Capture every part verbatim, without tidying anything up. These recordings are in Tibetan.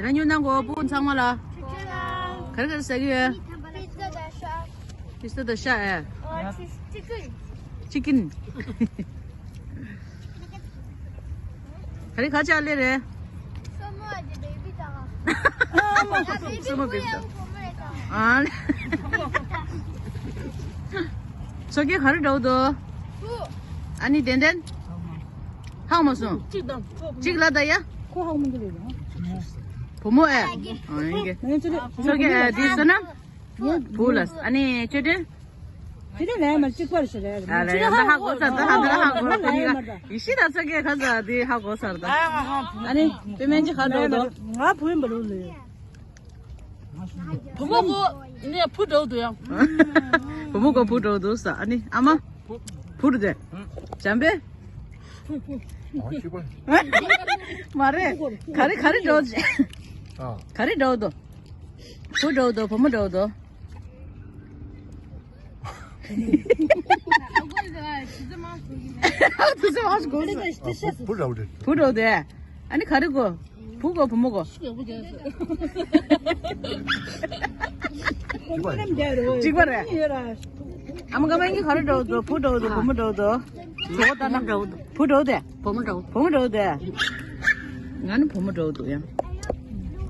རང་ཉོ་གནང་གོ་བུ་ཚང་མ་ལ། ག་རེ་ག་རེ་ཟ་གི་ཡོད། པི་ཛ་དང་ཤ། པི་ཛ་དང་ཤ་ཨེ། ཨོ་ཅི་ཅི་ཀིན། ཅི་ཀིན། ག་རེ་ག་ཅག་ལེ་རེད། སོ་མོ་ཨ་ཅེ་བེ་བི་དང་། སོ་མོ་བེ་བི་དང་། ཨ། ཚོ་སྐྱེས་ག་རེ་འདྲ་བོ་འདུག་ཨ་ནི་ཏན་ཏན། ཧང་མ་སོང་། གཅིག་དང་། གཅིག་ལ་ད་ཡ། ཁོ་ཧང་མི་འདུག་ལེ། བུ་མོ་ཨེ། ཨ་ཡིན་གི། ཚོ་སྐྱེས་ཨེ་དེ་སོ་ན། བུ་ལ་ཨ་ནི་ཅོ་ཏན། ཅི་རེད་ལས་མ་གཅིག་པར་ཞིག་རེད། ཨ་ལ་ཡ་ད་ཧ་གོ་ས་ད་ཧ་ད་ཧ་གོ་ས་ཡ་ཡི་ཤི་ད་ཚ་གེ་ཁ་ས་དེ་ཧ་གོ་སར་ད། ཨ་ནི་པེ་མེན་ཅི་ཧ་འགྲོ་འདུག་ང་བུ་ཡིན་པ་རུ་ལུས། བུ་མོ་གོ་ནས་བུ་འགྲོ་འདུག་ཡང་། བུ་མོ་གོ་བུ་འགྲོ་འདུག་ས་ཨ་ནི་ཨ་མ། བུ་རུ་དེ། འཇམ་པེ། མ་རེད། ག་རེ་ག་རེ་འགྲོ་ཅེ། ག་རེ་འགྲོ་འདུག་བུ་འགྲོ་འདུག་བུ་མོ་འགྲོ་འདུག་བུ་རོ་དེ། ཨ་ནི་ག་རེ་གོ། བུ་གོ་བུ་མོ་གོ། གཅིག་པ་རེད། ཨ་མ་ཀ་མ་གི་ག་རེ་འགྲོ་འདུག་བུ་འགྲོ་འདུག་བུ་མོ་འགྲོ་འདུག་བུ་འགྲོ་འདུག་བུ་མོ་འགྲོ་འདུག་ང་ནི་བུ་མོ་འགྲོ་འདུག་ཡང་།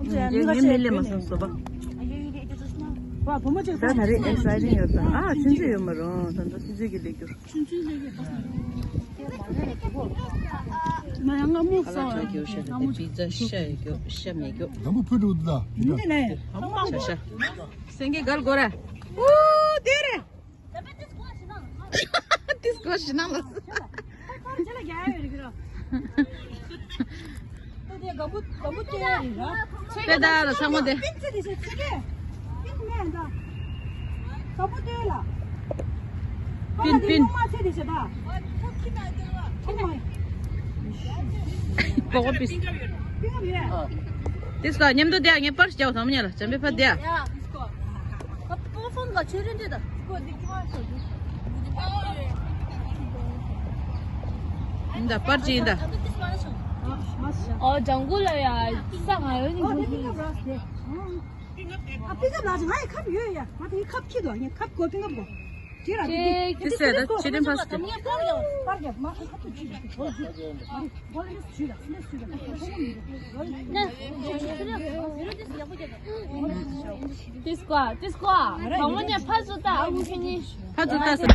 ངའི་མི་ལས་མ་སོང་སོ་པ། ད་ད་རེས་ཨེག་སའི་ཊིང་ཡོད་ད། ཨ་ཆུང་ཆུང་ཡོད་མ་རུང་ད་ད་ཆུང་ཆུང་གི་ལས་རྒྱུར། ང་ཡང་སྔ་མོ་ཁ་ལག་ཁ་སོང་། སྔ་མོ་ཤ་ཡོད་རྒྱུ་ཤ་མེད་རྒྱུ། ཤ་མེད་རྒྱུ། ལམ་བུ་ཕུ་འགྲོ་འདུག་ད། ཤ་ཤ། སེང་གེ་གར་གོ་ར། ཨུ་དེ་རེད། ཏིས་གོ་ཤི་ནང་ལ། དེ་ད་ལ་ཚང་མ་དེ། པིན་པིན། པོ་པིས། ཏིས་ག་མཉམ་དུ་དེ་ངས་པར་ཞིག་བྱའོ་ཚང་མ་ཉལ་ལ་བྱམས་པའི་ཕ་དེ། འདི་པར་ཅི་འདི། ཨོ་ལྗང་གུ་ལ་ཡ་ས་ང་ཡོད་ནི་འདུག་ཨ་པི་ཀབ་ལ་ང་ཡི་ཁབ་ཡོད་ཡ། ང་དེ་ཁབ་ཁྱི་དོ་ངས་ཁབ་གོ་པི་ཀབ་གོ་ཅི་ར་ཅི་ཅི་ཅི་ཅི་ཅི་ཅི་ཅི་ཅི་ཅི་པར་རྒྱབ་མ་ཁ་ཐུག་ཅི་ཅི། ཏིས་ཀོ་ཏིས་ཀོ་གང་མོ་ཉ་ཕ་ཟུ་ཏ་ཨ་ཁུ་ཁྱི་ནི། ཕ་ཟུ་ཏ་ས།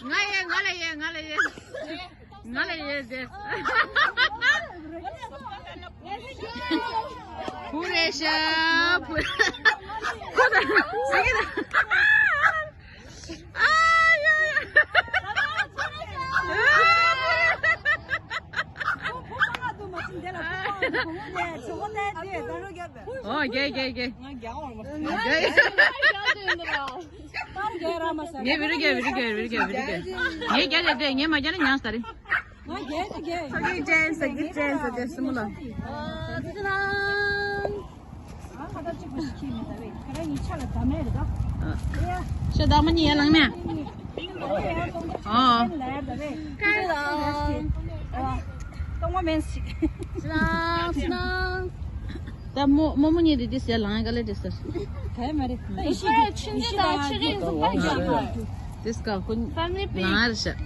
ང་ཡེ་ང་ལ་ཡེ་ང་ལ་ཡེ། ང་ལ་ཡོད་དེ། བུ་རེད་ཤག་བུ། ཁོ་ད་ཟེར་གི་ད། ཨ་ཡ་ཡ། ཨོ་རྒྱལ་རྒྱལ་རྒྱལ། ངས་བི་རི་རྒྱལ་བི་རི་རྒྱལ་བི་རི་རྒྱལ་བི་རི་རྒྱལ། ངས་རྒྱལ་རྒྱལ་རྒྱལ་ངས་མ་རྒྱལ་ན་ཉང་ས་རེད། ང་རྒྱལ་ཏེ་རྒྱལ། ས་གི་ཅན་ས་གི་ཅན་ས་ཅན་སི་མོ་ལ། ཤ་དག་མ་ཉི་ཡ་ལང་ནས། ཨ། ད་མོ་མོ་མོ་གཉིས་དེ་དེ་ཟེར་ལང་ག་ལེ་དེ་ཟེར། ག་མ་རེད། ཨེ་ཤི་ཆི་ཆི་ཆི་ཆི་དང་ཆི་རིང་སུ་པ་རྒྱབ་པ། དེ་སྐ་ཁོ་ལང་རེད་ཤག་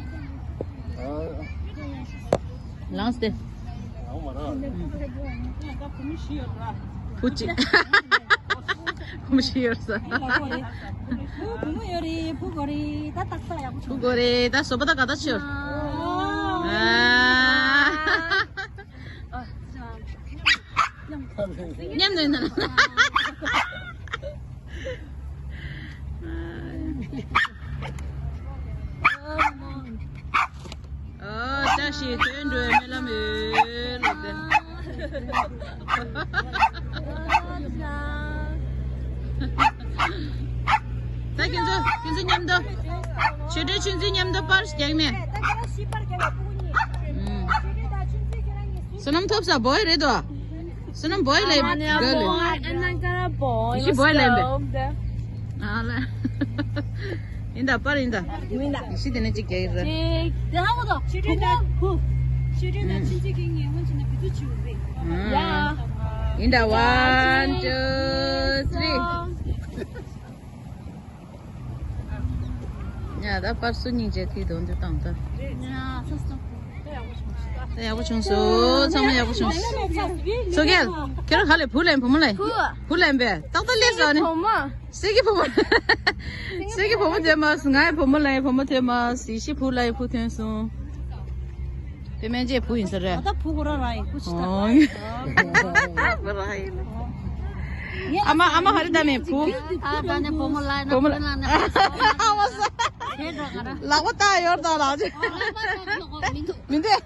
ལངས་ཏེ། བུ་གཅིག་བུ་མོ་བཞི་ཡོད་ས། བུ་མོ་ཡོད་རེད། བུ་གོ་རེད། ད་ཏག་ཏག་ཡག་པོ་བུ་གོ་རེད། ད་བཟོ་པ་ད་ག་ད་ཆོད། ཨ། མཉམ་ནས་ན། ཨ། བཀྲ་ཤིས་དོན་འགྲུབ་སྨོན་ལམ་ཡོད་ལབ་དེ། ད་ཁྱེད་ཚོ་ཁྱེད་ཚོ་མཉམ་དུ། ཆོས་སྒྲོན་ཆུང་ཆུང་མཉམ་དུ་པར་རྒྱག་ནས། བསོད་ནམས་ཐོབ་ས་བོ་ཡི་རེད་དོ། བསོད་ནམས་བོ་ཡི་ལས་ག་ལས། ཡི་ཤི་བོ་ཡི་ལས་འབད། ཨ་ལ། ཡིན་ད་པར་ཡིན་ད། ཡི་ཤི་དེ་ནས་ཅིག་རྒྱག་གི་རེད། ཡིན་ད། One, two, three. ཡ་ད་པར་སུ་སྙིང་རྗེ་ཐིག་དོན་དུ་བཏང་ད། ད་ཡག་པོ་བྱུང་སོང་། ཚང་མ་ཡག་པོ་བྱུང་སོང་། སོ་རྒྱལ། ཁྱེད་རང་ག་ལས་བུ་ལེན་བུ་མོ་ལེན། བུ། བུ་ལེན་པས་ཏག་ཏག་སླེབས་སོང་ནི། བུ་མོ། སེ་གི་བུ་མོ། སེ་གི་བུ་མོ་ཐོན་མ་སོང་། ང་ཡི་བུ་མོ་ལེན་བུ་མོ་ཐོན་མ་སོང་། ཤི་བུ་ལེན་བུ་ཐོན་སོང་། དེ་མན་ཆད་བུ་ཡིན་ས་རེད། ད་བུ་ཁོ་རང་རང་ཡིན། བུ་ཤི་ད། ཨོ། བུ་རང་ཡིན། ཨ་མ་ཨ་མ་ཧ་རི་ད་མེད་བུ། ཨ་ད་ནས་བུ་མོ་ལ་ན་བུ་མོ་ལ། བུ་ལ་ན། ཨ་མ་ས། དེ་འདྲ་ག་ར། ལག་པ་ད་ཡོར་ད་ལག་ཅི། མི་འདུག